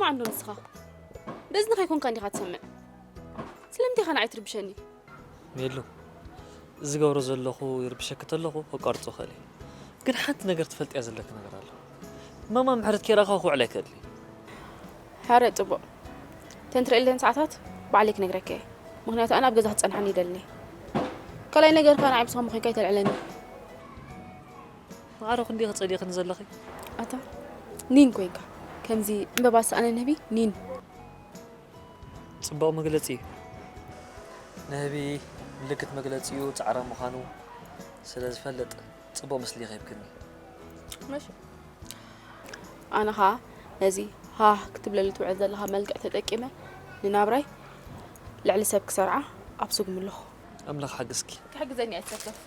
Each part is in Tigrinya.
ዓንዶ ንስኻ በዝኒ ከይኮንካ እንዲኻ ትሰምዕ። ስለምንታይ ኢኻ ንዓይ ትርብሸኒ? ሜሉ፣ ዝገብሮ ዘለኹ ይርብሸኪ ተለኹ ከቋርጾ እኽእል እየ። ግን ሓንቲ ነገር ትፈልጥያ ዘለኪ ነገር ኣሎ። ማማ ምሕረት ኬራኻ ክውዕል ኣይክእልን። ሓረ ጽቡቕ። ተን ትርእየለን ሰዓታት ባዕለይ ክነግረካ እየ። ምኽንያቱ ኣነ ኣብ ገዛ ክትጸንሓኒ ይደልኒ። ካልኣይ ነገር ከኣ ንዓይ ምሳኻ ምኾንካ ይተልዕለኒ። ማዕረ ክንዲ ክጸሊኽኒ ዘለኺ? ኣታ ኒን ኮይንካ። ከምዚ ዕምበባ ዝሰኣነ ንህቢ ኒን። ጽቡቕ መግለጺ እዩ። ንህቢ ምልክት መግለጺኡ ጻዕራም ምዃኑ ስለ ዝፈልጥ ጽቡቕ ምስሊ ሂብክኒ። መሽ ኣነ ኸኣ ነዚ ሃህ ክትብለሉ ትውዕል ዘለኻ መልክዕ ተጠቂመ ንናብራይ ልዕሊ ሰብ ክሰርዓ ኣብ ስጉሚ ኣለኹ። ኣምላኽ ሓግዝኪ። ክሕግዘኒ ኣይትሰከፍ።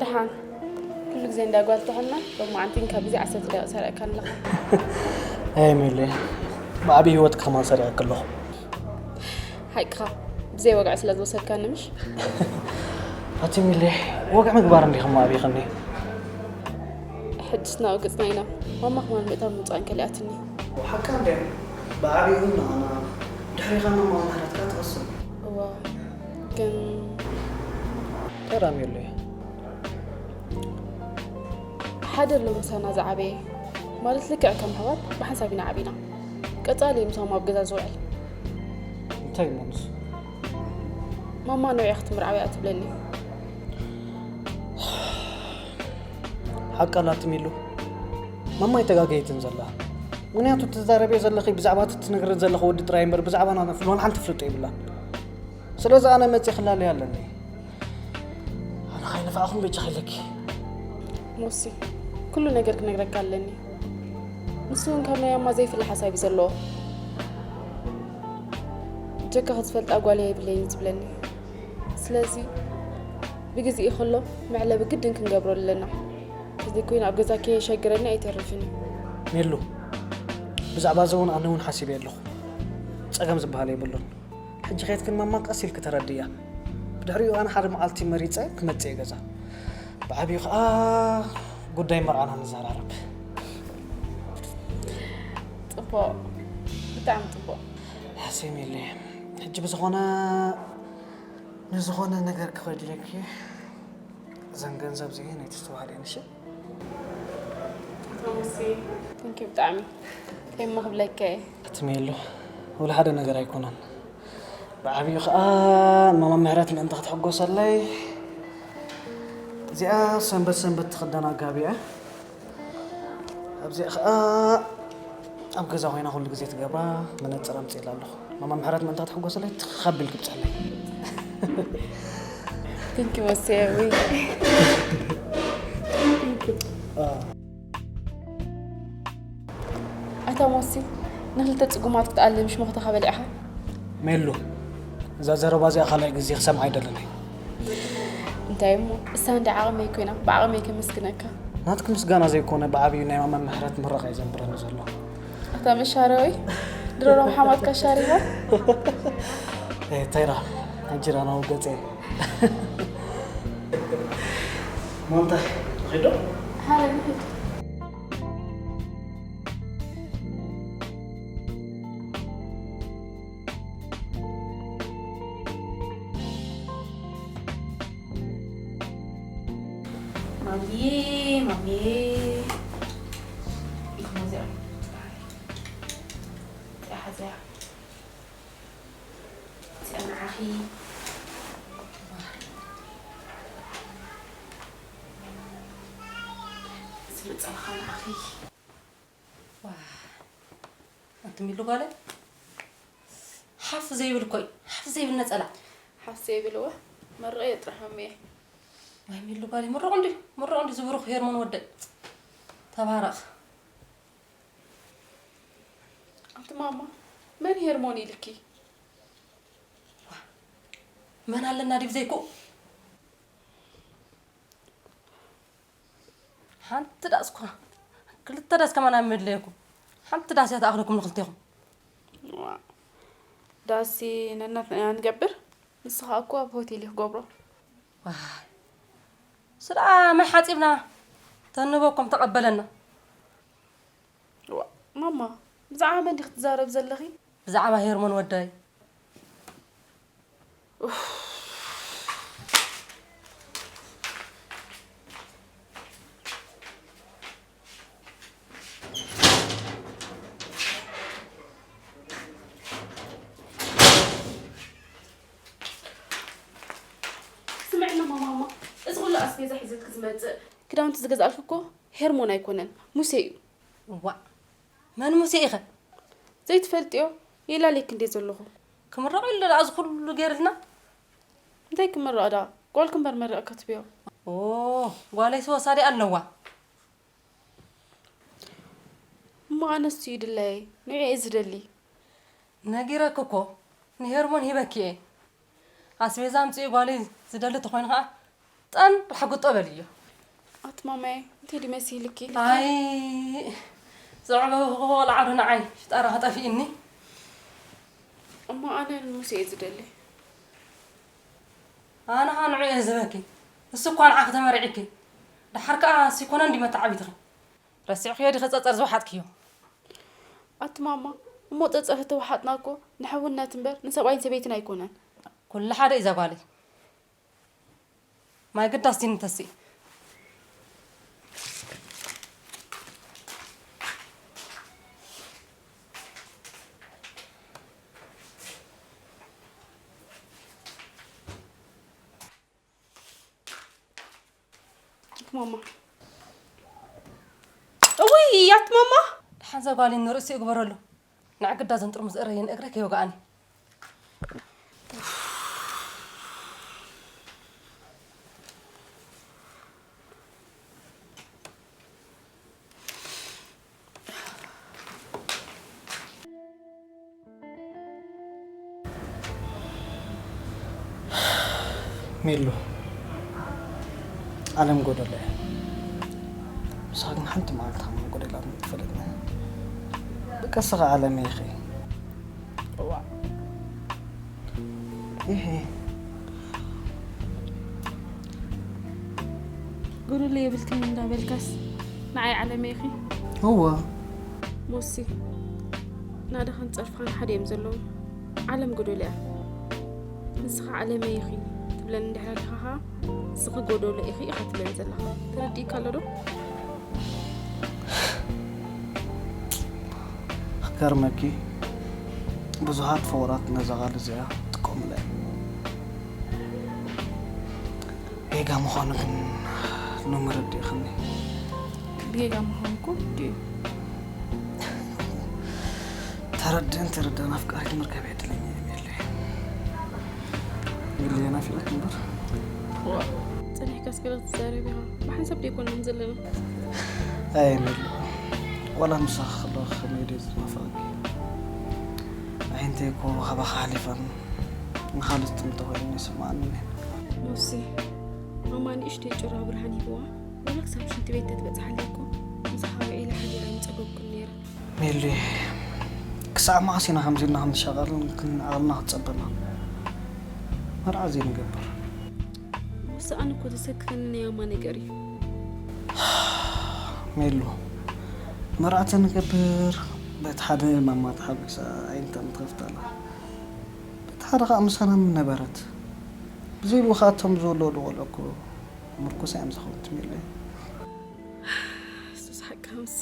ደሓን። ኩሉ ግዜ እንዳ ጓል ጥዕና ሎማዓንቲ ካብ ግዜ ዓሰርተ ደቂቕ ሰሪቕካ ኣለኻ። ኣይ ሜለ፣ ብዓብዪ ህይወትኪ ከማን ሰሪቐኪ ኣለኹ። ሓቅኻ፣ ብዘይ ወግዒ ስለ ዝወሰድካኒ ምሽ? ኣቲ ሚሌ፣ ወግዒ ምግባር እንዲኹም ኣብይኽኒ። ሕጅስ ናብኡ ገጽና ኢና። ማማ ከማን ምእታው ምውጻእን ከሊኣትኒ። ሓቃ እንድያ። ብዓቢኡ ንኣና፣ ድሕሪኻ ማማ ምህረትካ ትቐስም። እዋ፣ ግን ተራም የለይ። ሓደ ኣሎ ምሳና ዝዓበየ፣ ማለት ልክዕ ከም ኣሕዋት ብሓንሳብ ኢና ዓቢና። ቀጻሊ እዩ ምሳም ኣብ ገዛ ዝውዕል። እንታይ እሞ ንሱ? ማማ ንዑ ክትምርዓዊ እያ ትብለኒ። ሓቃ ኣላት ሚሉ። ማማ ኣይተጋገየትን ዘላ። ምኽንያቱ ትዛረብዮ ዘለኺ ብዛዕባ እቲ ትነግረን ዘለኺ ወዲ ጥራይ እምበር ብዛዕባና ፍልዋን ሓንቲ ትፍልጦ የብላን። ስለዚ ኣነ መጺእ ክላለያ ኣለኒ። ኣነ ከይነፋዕኹም በጃኺ ኢለኪ። ሞሲ፣ ኩሉ ነገር ክነግረካ ኣለኒ። ንሱ እውን ካብ ናይ ኣማ ዘይፍለ ሓሳብ እዩ ዘለዎ። ብጀካ ክትፈልጣ ጓል የብለይን እዩ ዝብለኒ። ስለዚ ብግዜኡ ከሎ መዕለቢ ግድን ክንገብሮ ኣለና። ተዘይኮይኑ ኣብ ገዛ ከየሸግረኒ ኣይተርፍን እዩ። ሜሉ፣ ብዛዕባ እዚ እውን ኣነ እውን ሓሲበ ኣለኹ። ጸገም ዝበሃል የብሉን። ሕጂ ከየትክን ማማ ቀስ ኢልኪ ተረድእያ። ብድሕሪኡ ኣነ ሓደ መዓልቲ መሪጸ ክመጽእ እየ ገዛ። ብዓብዩ ከኣ ጉዳይ መርዓና ንዘራረብ። ጽቡቕ፣ ብጣዕሚ ጽቡቕ። ሓሴም የለየ። ሕጂ ብዝኾነ ንዝኾነ ነገር ክኸድለኪ እዘን ገንዘብ እዚአን ኣይትስተውዓልየን እሺ? ኣቶ ሙሴ፣ ቴንኪ ብጣዕሚ። እንታይ እሞ ክብለካ እየ? ኣትሜሉ፣ ወላ ሓደ ነገር ኣይኮነን። ብዓብዩ ኸኣ ማማ ምሕረት ምእንቲ ክትሕጎሰለይ፣ እዚኣ ሰንበት ሰንበት ትኽደን ኣጋቢ እያ። ኣብዚኣ ኸኣ ኣብ ገዛ ኮይና ኩሉ ግዜ ትገብራ መነጽር ኣምጺእላ ኣለኹ። ማማ ምሕረት ምእንቲ ክትሕጎሰለይ ትኽ ኣቢልኪ ብጽሕለይ። ቴንኪ መሰየ፣ ወይ። ቴንኪ። ኣታ ሞሲ፣ ንኽልተ ጽጉማት ክትኣልም ሽሞኽታ ከበሊዕኻ? ሜሉ፣ እዛ ዘረባ እዚኣ ካልኣይ ግዜ ክሰምዓ ኣይደልን እየ። እንታይ እሞ፣ እሳ እንደ ዓቕመይ ኮይና፣ ብዓቕመይ ከመስግነካ። ናትኪ ምስጋና ዘይኮነ፣ ብዓብዩ ናይ ማማ ምሕረት ምረቓ እዩ ዘንብረኒ ዘሎ። ኣታ መሻረወይ፣ ድሮ ሎም ሓማትካ ሻሪኻ? ኤ፣ ተይራ፣ ኣንጂራ ናው ገጼ። ሞንታ፣ ኺዶ? ሓረ ንኺድ። ማሚዬ፣ ማሚዬ። ኢኹም እዚኣ። እዚኣ ሓዚኣ። እዚኣ ንዓኺ። እዚ ብጻኻ ንዓኺ። ዋ፣ ኣቲ ሚሉ ጓለይ፣ ሓፍ ዘይብል እኮ እዩ፣ ሓፍ ዘይብል ነጸላ። ሓፍ ዘይብል እወ፣ መርቐ የጥርሖም እየ። ዋይ ሚሉ ጓለይ፣ ምሩቕ እንዲ፣ ምሩቕ እንዲ ዝብሩኽ ሄርሞን ወደይ። ተባረኽ። ኣንቲ ማማ፣ መን ሄርሞን ኢልኪ? ዋ፣ መን ኣለና ዲብ ዘይኩ? ሓንቲ ዳስ እኳ፣ ክልተ ዳስ ከማን ኣይመድለየኩም። ሓንቲ ዳስ እያ ትኣኽለኩም ንኽልቴኹም። ዋ፣ ዳሲ ነናትና ኢና ንገብር። ንስኻ እኮ ኣብ ሆቴል እዩ ክገብሮ። ዋይ፣ ስድኣ ማይ ሓጺብና ተንበኩም ተቐበለና። ዋ፣ ማማ፣ ብዛዕባ መን ዲኺ ትዛረብ ዘለኺ? ብዛዕባ ሄርሞን ወዳይ። ስምዕኒ ማማ፣ እዚ ኩሉ ኣስቤዛ ሒዘልኪ ዝመጽእ ክዳውንቲ ዝገዛእልኪ እኮ ሄርሞን ኣይኮነን፣ ሙሴ እዩ። እዋእ፣ መን ሙሴ ኢኸ? ዘይትፈልጥዮ? የላልየኪ እንዴ ዘለኹ። ክምረቕ ኢሉ ደኣ እዚ ኩሉ ገይርልና? እንታይ ክምረቕ ደኣ? ጓልኪ እምበር መሪቕኪ ትብዮ። ኦ፣ ጓለይሲ ወሳዲ ኣለዋ። እሞ ኣነስ እዩ ድላየይ፣ ንዑ እየ ዝደሊ። ነጊረኪ እኮ፣ ንሄርሞን ሂበኪ እየ። ኣስቤዛ ኣምጽኡ ጓለይ ዝደሊ ተኾይኑ ኸዓ፣ ጠን ርሕጉጦ በልዮ። ኣቲ ማማይ፣ እንታይ ድዩ መሲልኪ? ኣይ፣ ዘዕበኹ ቆልዓ ዶ ንዓይ ሽጣራ ከጠፊእኒ? እሞ ኣነ ንሙሴ እየ ዝደሊ። ኣነ ኸዓ ንዑ እየ ዝህበኪ። እሱ እኳ ንዓኺ ተመሪዕኪ። ደሓር ከኣ ሲኮነን ድዩ መተዓቢትኺ? ረሲዕክዮ ዲኺ ጸጸር ዝወሓጥክዮ? ኣቲ ማማ፣ እሞ ጸጸር ተተወሓጥና እኮ ንሕውነት እምበር ንሰብኣይን ሰበይትን ኣይኮነን። ኩሉ ሓደ እዩ እዛ ጓለይ። ማይ ግዳስ ዲኒ ተስኢ። ማማ። እውይ፣ ያት ማማ። ደሓን እዛ ጓለይ ንርእሲ እግበረሉ። ንዕግዳ ዘን ጥርሙዝ እረየን እግረ ከይወግኣኒ። ሜሉ፣ ዓለም ጎደሎ እያ። ንስኻ ግን ሓንቲ መዓልቲ ከማን ጎደላትኒ ትፈልጥኒ። በቃ ንስኻ ዓለመይ ኢኺ። እዋ። ኢሂ። ጎደሎ የብልክን እንዳበልካስ ንዓይ ዓለመይ ኢኺ? እወ። ሞሲ፣ ናደኻን ጸርፍኻን ሓደ እዮም ዘለዉ። ዓለም ጎደሎ እያ። ንስኻ ዓለመይ ኢኺ ትብለኒ እንድሕር ኣለኻ ኸኣ፣ ንስኺ ጎደሎ ኢኺ ኢኻ ትብለኒ ዘለኻ። ተረዲእካ ኣሎ ዶ? ክገርመኪ፣ ብዙሃት ፍቑራት ነዛ ቃል እዚኣ ይጥቀሙላ እዮም። ጌጋ ምዃኑ ግን ሎሚ ረዲእኽኒ። ጌጋ ምዃኑ እኮ ግዲ እዩ። ተረድእን ተረዳእን ኣፍቃሪት ምርካብ ዕድለኛ እየ ሜሉየ። ሜሉየ ናፊቐኪ እምበር። ዋ፣ ጸኒሕካስ ገለ ክትዛረብ ኢኻ። ብሓንሳብ ደይኮናን ዘለና። ኣየ ሜሉ፣ ዋላ ምሳኺ ከለኹ ከመይ ድየ ዝናፍቐኪ። ኣዒንተይ እኮ ካባኻ ሓሊፈን ንኻልእ ትጥምታ ኮይነን ይስምዓኒ። ሞሲ፣ ማማ ንእሽተይ ጭራ ብርሃን ሂብዋ፣ ወላ ክሳብ ሽንቲ ቤት ተትበጽሓለይ እኮ ምሳኻ ውዒለ ሓዲረ ኣይምጸገብኩን ነይረ። ሜሉየ፣ ክሳዕ መዓስ ኢና ከምዚ ኢልና ክንሻቐልን ክን-፣ ዓቕልና ክትጸበና? መርዓ ዘይንገብር? ውሳኣን እኮ ተሰክፈኒ ናይ ኣማ ነገር እዩ። ሜሉ፣ መርዓ ተንገብር፣ በቲ ሓደ ማማ ተሓጒሳ ኣዒንታ ምትኸፍት ኣላ። በቲ ሓደ ኸኣ ምሳና ምነበረት። ብዘይ ብኡ ኸኣ እቶም ዝወለዱ ቆልዑ እኮ ምርኩስ እዮም ዝኾኑት ሜሉየ። እሱስ ሓቅኻ ምሲ።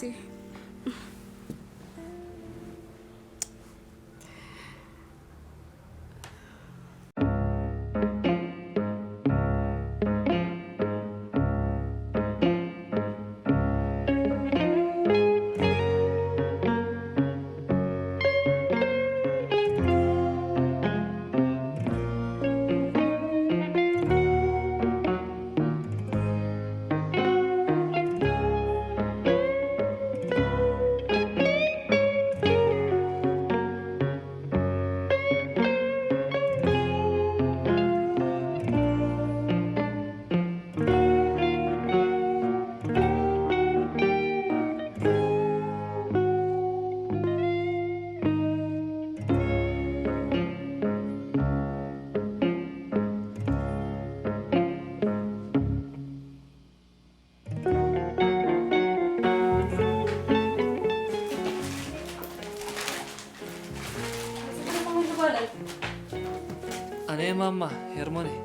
ማማ፣ ሄርሞን እየ።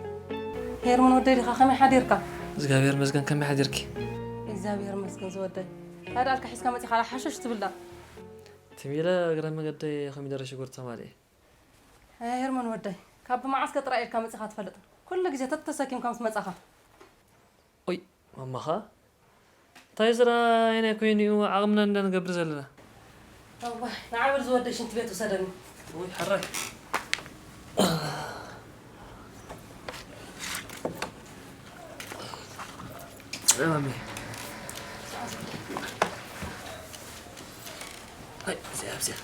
ሄርሞን ወደይ ዲኻ? ከመይ ሓዲርካ? እግዚኣብሔር ይመስገን፣ ከመይ ሓዲርኪ? እግዚኣብሔር ይመስገን ዝወደይ። እንታይ ደኣልካ ሒዝካ መጺኻ ሓሽሽ ትብላ? ትም ኢለ እግረ መገደይ ኮሚደረ ሽጉርቲ ተማልኤ። ኣይ ሄርሞን ወደይ፣ ካብ መዓስከ ጥራይ ኢልካ መጺኻ ትፈልጥ? ኩሉ ግዜ ተተሰኪምካ ምስ መጻኻ። ኦይ፣ ማማኻ? እንታይ ስራ የናይ ኮይኑ እዩ ዓቕምና እንዳንገብር ዘለና? እዋይ፣ ንዓ በል ዝወደይ ሽንቲ ቤት ውሰደኒ። ወይ፣ ሕራይ። ሰላም፣ ማሚ። ኣይ፣ እዚኣ፣ እዚኣ።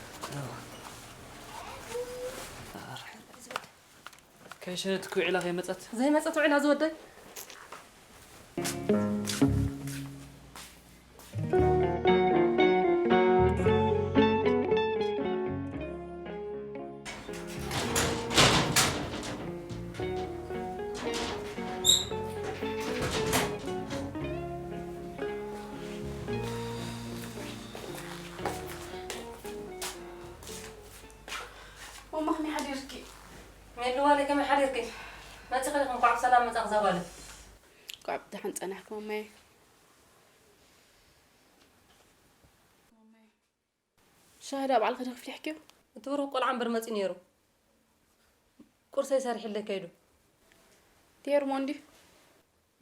ከይሸነትኩ ውዒላ ከይመጸት። ዘይመጸት ውዒላ ዝወደይ። ማማ ከመይ ሓዲርኪ? ሜሉ ጓለይ ከመይ ሓዲርኪ? መጺኺ ዲኺ? እንኳዕ ብሰላም መጻኺ እዛ ጓለይ። እንኳዕ ብደሓን ጸናሕኪ ማማየ። ሻሂ ደኣ ባዕልኺ ዲኺ ኣፍሊሕክዮ? እቲ ብሩኽ ቆልዓ እምበር መጺኡ ነይሩ። ቁርሰይ ሰሪሕለይ ከይዱ። ሄርሞን ድዩ?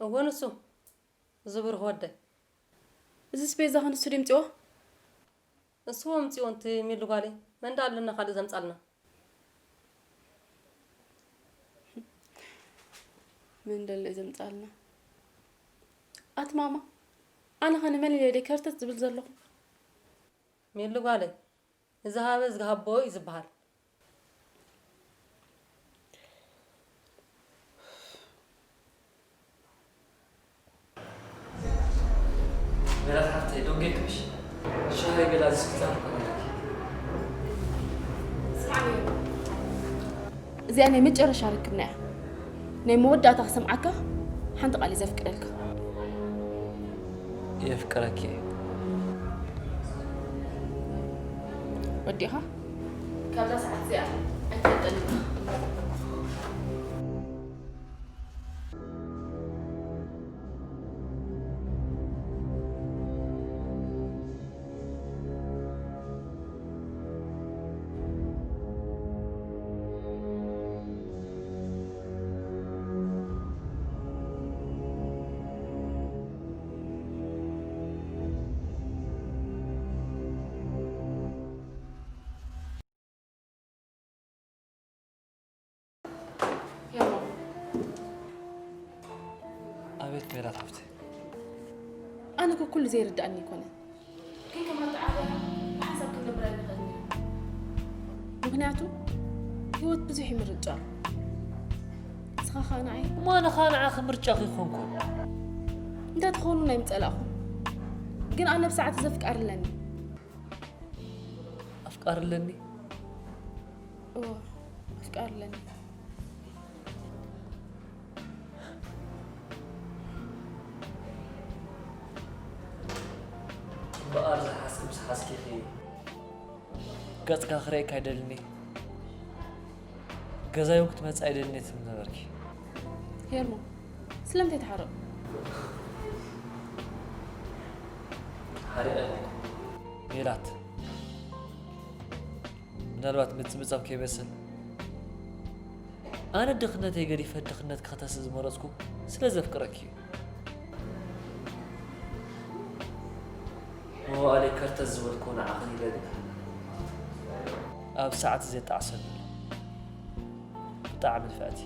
እወ ንሱ። እዚ ብሩኽ ወደይ። እዚስ ቤዛኺ ንሱ ድዩ ኣምጺዎ? ንሱ ኣምጺዎ ኣንቲ ሜሉ ጓለይ። መን ደኣ ኣለና ካልእ ዘምጻልና? መን ደኣ ኣሎ ዘምጻልና? ኣቲ ማማ፣ ኣነ ኸ ንመን ኢለ ድየ ከርተት ዝብል ዘለኹ? ሜሉ ጓለይ፣ ንዝሃበ ዝሃቦ እዩ ዝበሃል። ሜላት ሓፍተይ፣ ደንጊዕክምሽ? ሻሂ ገለ ኣዚዝኪ ጻሕሊ ክኾነልኪ። ስማዕ ሜሉ፣ እዚኣ ናይ መጨረሻ ርክብና እያ። ናይ መወዳእታ ክሰምዓካ ሓንቲ ቃል እየ ዘፍቅደልካ። የፍቅረኪ እየ። ወዲኻ? ካብዛ ሰዓት እዚኣ ኣይትፈልጠኒ ኢኻ። ኣቤት ሜላት ሓፍተይ። ኣነ እኮ ኩሉ ዘይርድኣኒ ኣይኮነን። ከይተመርትዓለያ ብሓንሳብ ክንነብር ኣይንኽእልን ኢና። ምኽንያቱ ህይወት ብዙሕ እዩ ምርጫ። ንስኻ ኸኣ ንዓይ። እሞ ኣነ ኸኣ ንዓኺ ምርጫኺ ክኾንኩ። እንተትኸውን ኣይምጸላእኹን። ግን ኣነ ብሰዓቱ ዘፍቃር ኣለኒ። ኣፍቃሪ ኣለኒ? እወ፣ ኣፍቃሪ ኣለኒ። እምበኣር ዝሓስብ ምስ ሓዝኪ ገጽካ ክርእየካ ኣይደልን እየ። ገዛይ እውን ክትመጽእ ኣይደልን እየ ትብል ነበርኪ። ሄርሞ፣ ስለምንታይ ትሓርቕ? ሓሪቐ ኣይኮንኩን። ሜላት፣ ምናልባት ምጽብጻብ ከይመስል፣ ኣነ ድኽነተይ ገዲፈ ድኽነትኪ ከተስእ ዝመረጽኩ ስለ ዘፍቅረኪ እዩ። መዋእለይ ከርተት ዝበልኩ ንዓኺ ኢለ ድየ? ኣብ ሰዓት ዘጣዕሰሉ። ብጣዕሚ ንፍዕቲ።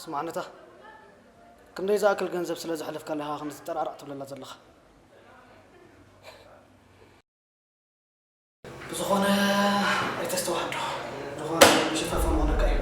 ስማዕነታ፣ ክንደይ ዝኣክል ገንዘብ ስለ ዘሕለፍካላ ኢኻ ከምዚ ጠራዕራዕ ትብለላ ዘለኻ? ብዝኾነ ኣይተስተውሃዶ። ዝኾነ ምሽፋፍ ምኾነካ እዩ።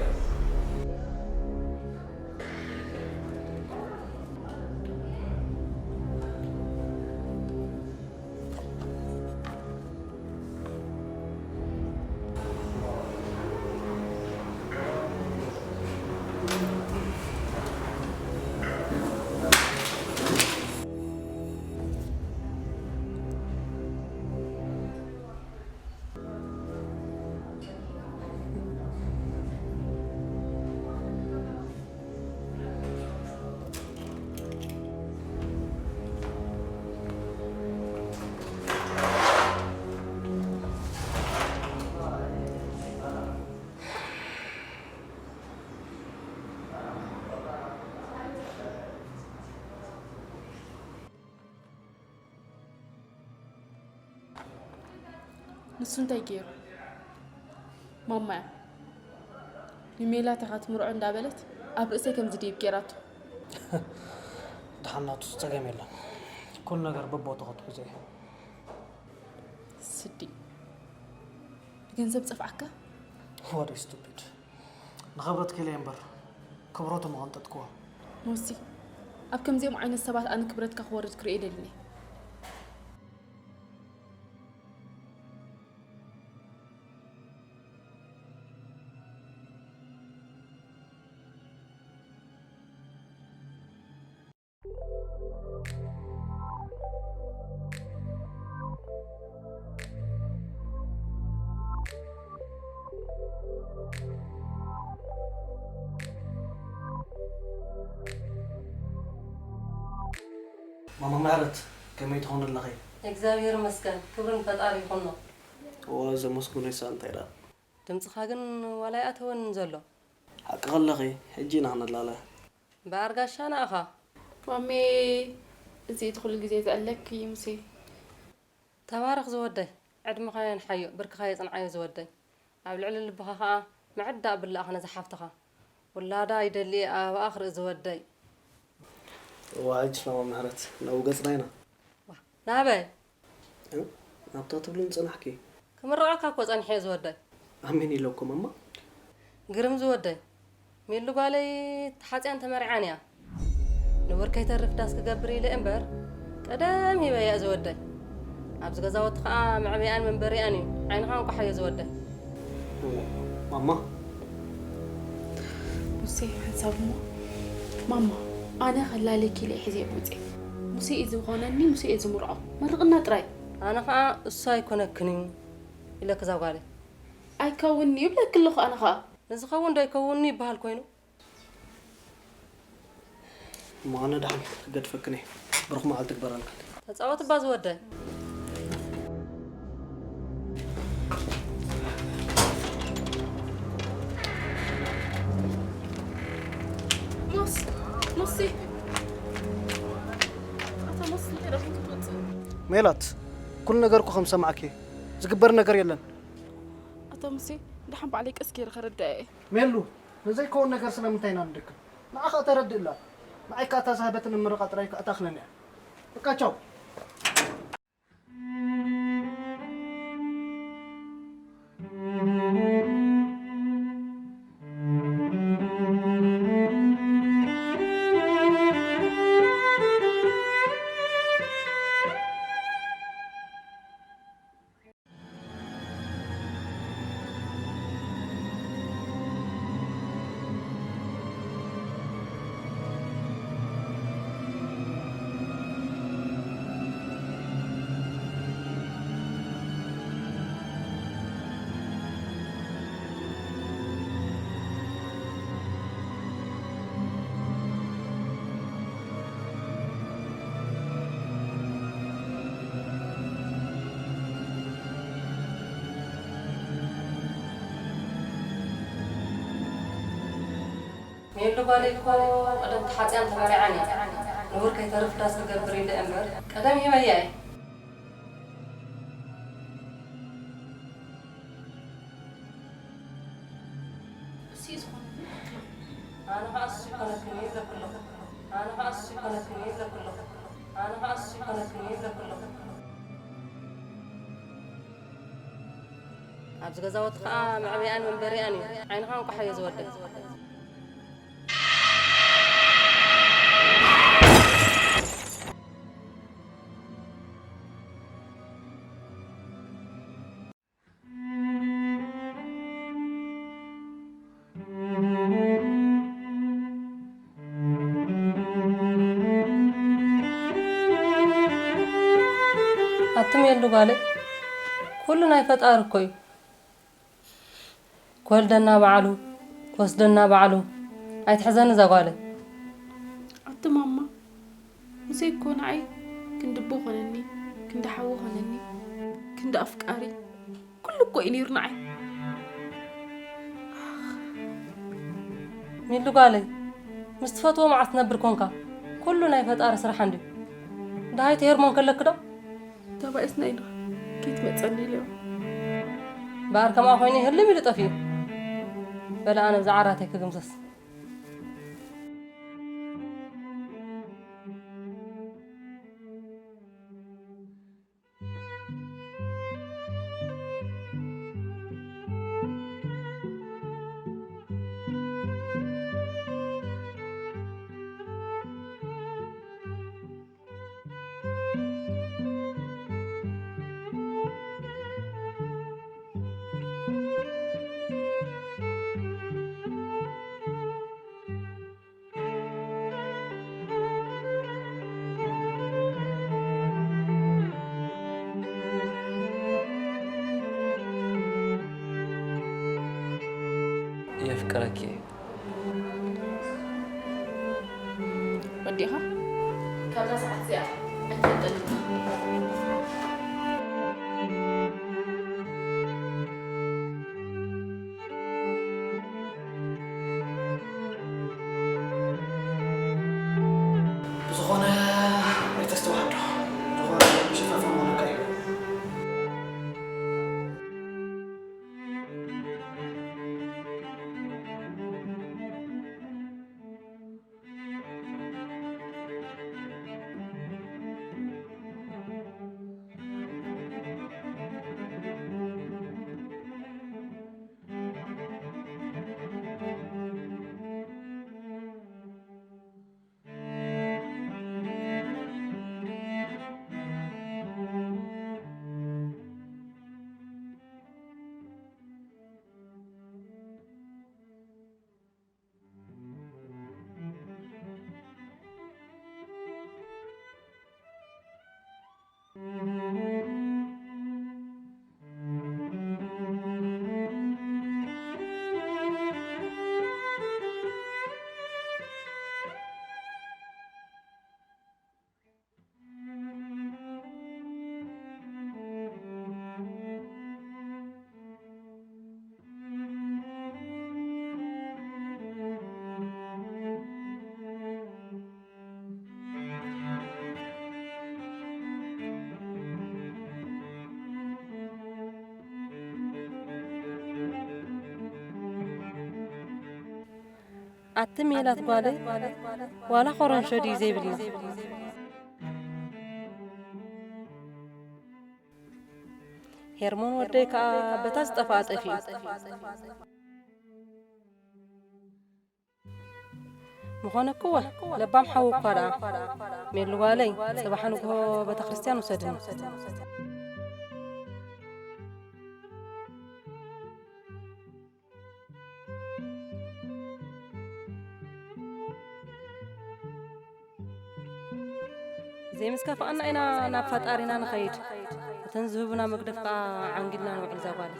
ንሱ እንታይ ገይሩ? ማማ እያ ንሜላት ኢኻ ትምርዖ እንዳበለት ኣብ ርእሰይ ከም ዝድይብ ገይራቶ። ደሓን ናቱ ጸገም የለን። ኩሉ ነገር በቦቱ ክትሕዞ እዩ። ስዲ፣ ንገንዘብ ጸፍዓካ? What a stupid። ንኽብረት ክኢለ እምበር ክብረቱ ምቐንጠጥክዎ። ሞሲ፣ ኣብ ከምዚኦም ዓይነት ሰባት ኣነ ክብረትካ ክወርድ ክርኢ የደልን እየ። ማማ ምሕረት ከመይ ትኾኒ ኣለኺ? እግዚኣብሔር ይመስገን፣ ክብሪ ንፈጣሪ ይኹኖ። እዋ ዘመስግኖ ይሳ እንታይ ደኣ? ድምፅኻ ግን ዋላ ኣይኣተወንን ዘሎ። ሓቂ ከለኺ ሕጂ ኢና ክንላለ። እምበኣር ጋሻና ኢኻ። ማሜ፣ እዚ እቲ ኩሉ ግዜ ዘዕለኪ ሙሴ። ተባረኽ ዝወደይ፣ ዕድመኻ የንሓዮ፣ ብርክኻ የጽንዓዮ ዝወደይ። ኣብ ልዕሊ ልብኻ ኸኣ ምዕዳእ ብላእኻ ነዛ ሓፍትኻ። ውላዳ ይደሊ እየ ኣባኣ ክርኢ ዝወደይ። እዋ ሕጂ ማማ ምሕረት ናብኡ ገጽና ኢና። ዋ፣ ናበይ? እ? ናብታ ትብሉን ጸናሕኪ። ክምርቐካ እኮ ጸኒሐ እየ ዝወደይ። ኣሜን ኢለኩም እማ። ግርም ዝወደይ፣ ሚሉ ጓለይ ተሓጽያን ተመርዓን እያ። ንቡር ከይተርፍ ዳስ ክገብር ኢለ እምበር ቀደም ሂበያ እየ ዝወደይ። ኣብዚ ገዛውቲ ኸኣ መዕበይኣን መንበሪኣን እዩ። ዓይንኻ እንቋሓዮ ዝወደይ። ማማ። ሙሴ ሓንሳብ እሞ ማማ ኣነ ከላለኪ ኢለ እየ ሒዘ ውፅእ። ሙሴ እዩ ዝኾነኒ፣ ሙሴ እየ ዝምርዖ። መርቕና ጥራይ። ኣነ ኸኣ እሱ ኣይኮነክን እዩ ኢለኪ እዛ ጓለይ። ኣይከውንኒ ይብለኪ ኣለኹ ኣነ ኸኣ። ንዝኸውን ዶ ኣይከውንኒ ይበሃል ኮይኑ? እሞ ኣነ ደሓን ክገድፈክን እየ። ብሩኽ መዓልቲ ግበረልክን። ተጻወት እባ ዝወደይ። ሞስ ሞሲ ኣታ ሞስ እንታይ ደኣ ክትወጽእ? ሜላት፣ ኩሉ ነገር እኮ ከም ዝሰማዕኪ ዝግበር ነገር የለን። ኣታ ሙሴ፣ ደሓን ባዕለይ ቀስ ገይረ ከረድኣ እየ። ሜሉ፣ ንዘይከውን ነገር ስለምንታይ ኢና ንድክም? ንዓኻ ተረድእላ። ንዓይ ከኣ እታ ዝሃበትኒ ምርቓ ጥራይ ክትኣኽለኒ እያ። በቃ ቻው። ሜሉ ጓለይ እኮ ቀደም ተሓፅያን ተመርዓን እያ። ንቡር ከይተርፍ ዳስ ክገብር ኢለ እምበር ቀደም ሂበያ እየ። እሱ ዝኾነ ኣነ ኸኣ እሱ ይኾነክን እየ ኢለኩ ኣለኹ። ኣነ ኸኣ እሱ ይኾነክን እየ ኢለኩ ኣለኹ። ኣነ ኸኣ እሱ ይኾነክን እየ ኢለኩ ኣለኹ። ኣብዚ ገዛውቲ ኸኣ መዕበይኣን መንበሪኣን እዩ። ዓይንኻ እንቋሓዮ ዝወደይ። ኣቲ ሜሉ ጓለይ፣ ኩሉ ናይ ፈጣሪ እኮ እዩ። ክወልደና በዓሉ፣ ክወስደና በዓሉ። ኣይትሕዘኒ እዛ ጓለይ። ኣቲ ማማ፣ ሙሴ እኮ ንዓይ ክንዲ ኣቦ ኾነኒ፣ ክንዲ ሓው ኾነኒ፣ ክንዲ ኣፍቃሪ፣ ኩሉ እኮ እዩ ነይሩ ንዓይ። ሚሉ ጓለይ፣ ምስ ትፈትዎ መዓስ ትነብር ኮንካ? ኩሉ ናይ ፈጣሪ ስራሕ እንድዩ። ደሃይ ትሄርሞ እንከለኪ ዶ? ተባኢስና ኢና፣ ከይትመጸኒ ኢለዮ። እምበኣር ከምኣ ኮይኑ ህልም ኢሉ ጠፊኡ። በለ ኣነ ብዛ ዓራተይ ክግምሰስ። የፍቅረኪ። ወዲኻ? ካብዛ ሰዓት እዚኣ ኣይትፈልጠኒ። ብዝኾነ ኣይተስተውዓዶ። ዝኾነ ምሽፋፋ መሆንካ እዩ። ኣቲ ሜላት ጓለይ፣ ዋላ ኾረንሾ ድዩ ዘይብልና? ሄርሞን ወደይ ከኣ በታ ዝጠፍኣ ጠፊኡ። ምኾነ እኮ ለባም ሓው እኳ ደኣ። ሜሉ ጓለይ፣ ጽባሕ ንግሆ ቤተ ክርስቲያን ውሰድኒ። ዘይምስከፋእና ኢና ናብ ፈጣሪና ንኸይድ። እተን ዝህቡና መግደፍ ከኣ ዓንጊልና ንውዕል እዛ ጓል።